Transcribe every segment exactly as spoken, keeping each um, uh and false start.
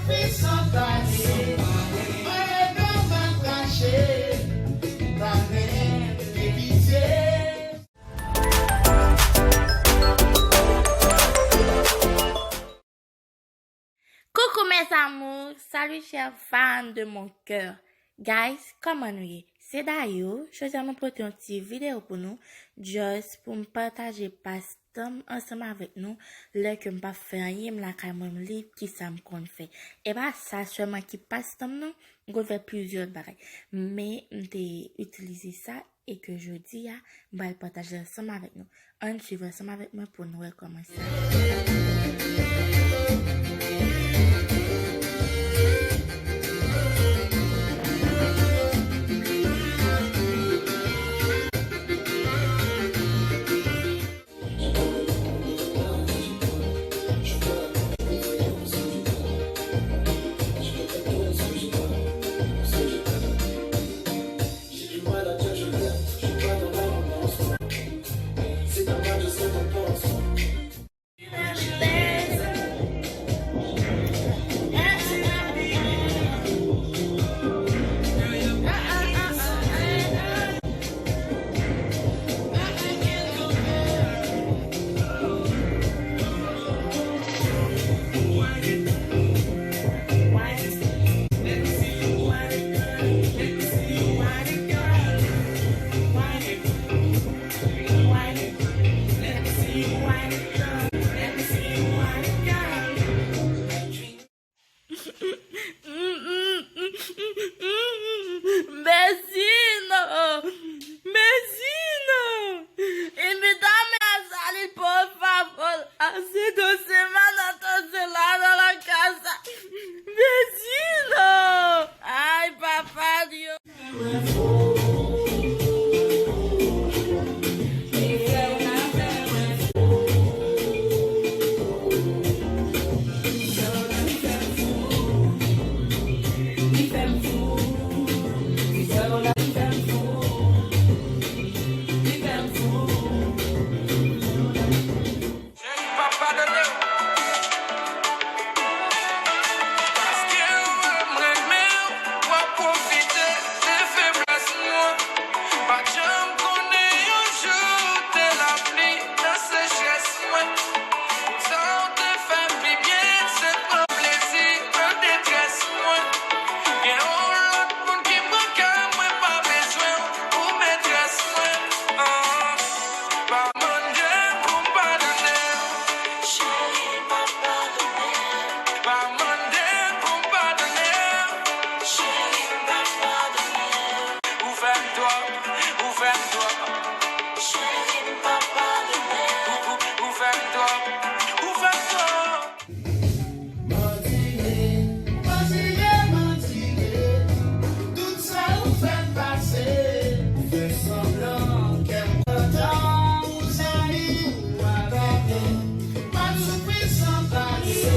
San pale, mwen regle m ap rache, pa menm gen pitye. Coucou mes amours, salut chers fans de mon cœur. Guys, kòman nou ye? Se Dayou, jodi a mwen pote yon ti videyo pou nou, just pou m pataje pastan m ansanm avèk nou, lè ke m p ap fè anyen, m lakay mwen, m lib, kisa m konn fè. E pa sa sèlman ki pastan m non, m konn fè plizyè lòt bagay. Men m te itilize sa e ke jodi a, m pral pataje ansanm avèk nou. Ann swiv ansanm avèk mwen pou n wè kòman sa ye. Vecino! Vecino! Invítame a salir, por favor. Hace dos semanas estoy encerrada en la casa. Vecino! Ay, papá Dios. Cheri, m p ap padone w. Paske w wè m renmen w, w ap pwofite de feblès mwen. Pa t janm konnen yon jou te lapli nan sechrès mwen. Sa w te fè pi byen, se pran plezi nan detrès mwen. Gen yon lòt moun ki pran kè mwen, pa bezwen w pou metrès mwen. Ah. Pa mande m pou m padone w. Cheri, m ap padone w. Pa mande m pou m padone w. Cheri, m ap padone w. Ou fè m twòp, ou fè m twòp. Cheri, m ap padone w. Ou, ou, ou fè m twòp, ou fè m twòp. Mandile, mandile, mandile, tout sa ou fè m pase. Ou fè sanblan kè m kontan pou zanmi ou pa gate. M ap soufri san pale,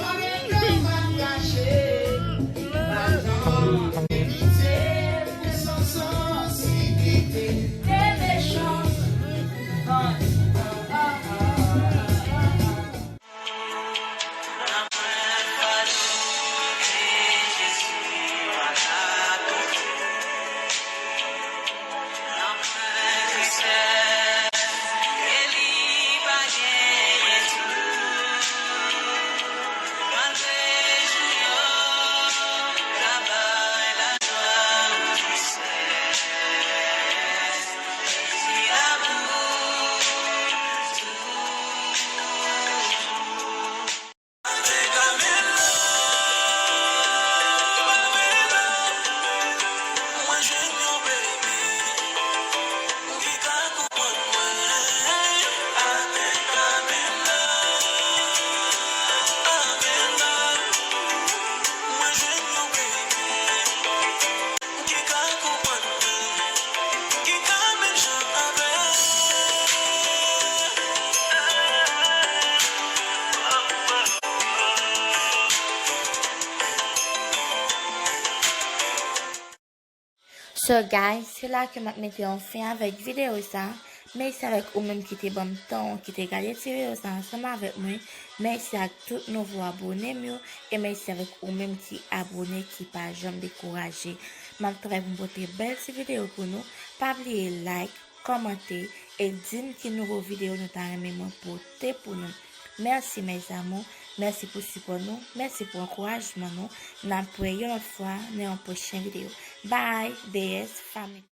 mande m ap kache. Lajan, pitye, pou san sansiblite. E mechan. So guys, se la ke m ap mete yon fen avèk videyo sa. Mèsi avèk ou menm ki te ban m tan w, ki te gade ti videyo sa ansanm avèk mwen. Mèsi ak tout nouvo abone m yo. E mèsi avèk ou menm ki abone, ki pa janm dekouraje. M ap travay pou m pote bèl ti videyo pou nou. Pa bliye like, kòmante e di m ki nouvo videyo nou ta renmen mwen pote pou nou. Mèsi mes amours, mèsi pou sipò nou, mèsi pou ankourajman nou. N ap wè yon lòt fwa nan yon pwochen videyo. Bye, D S Family.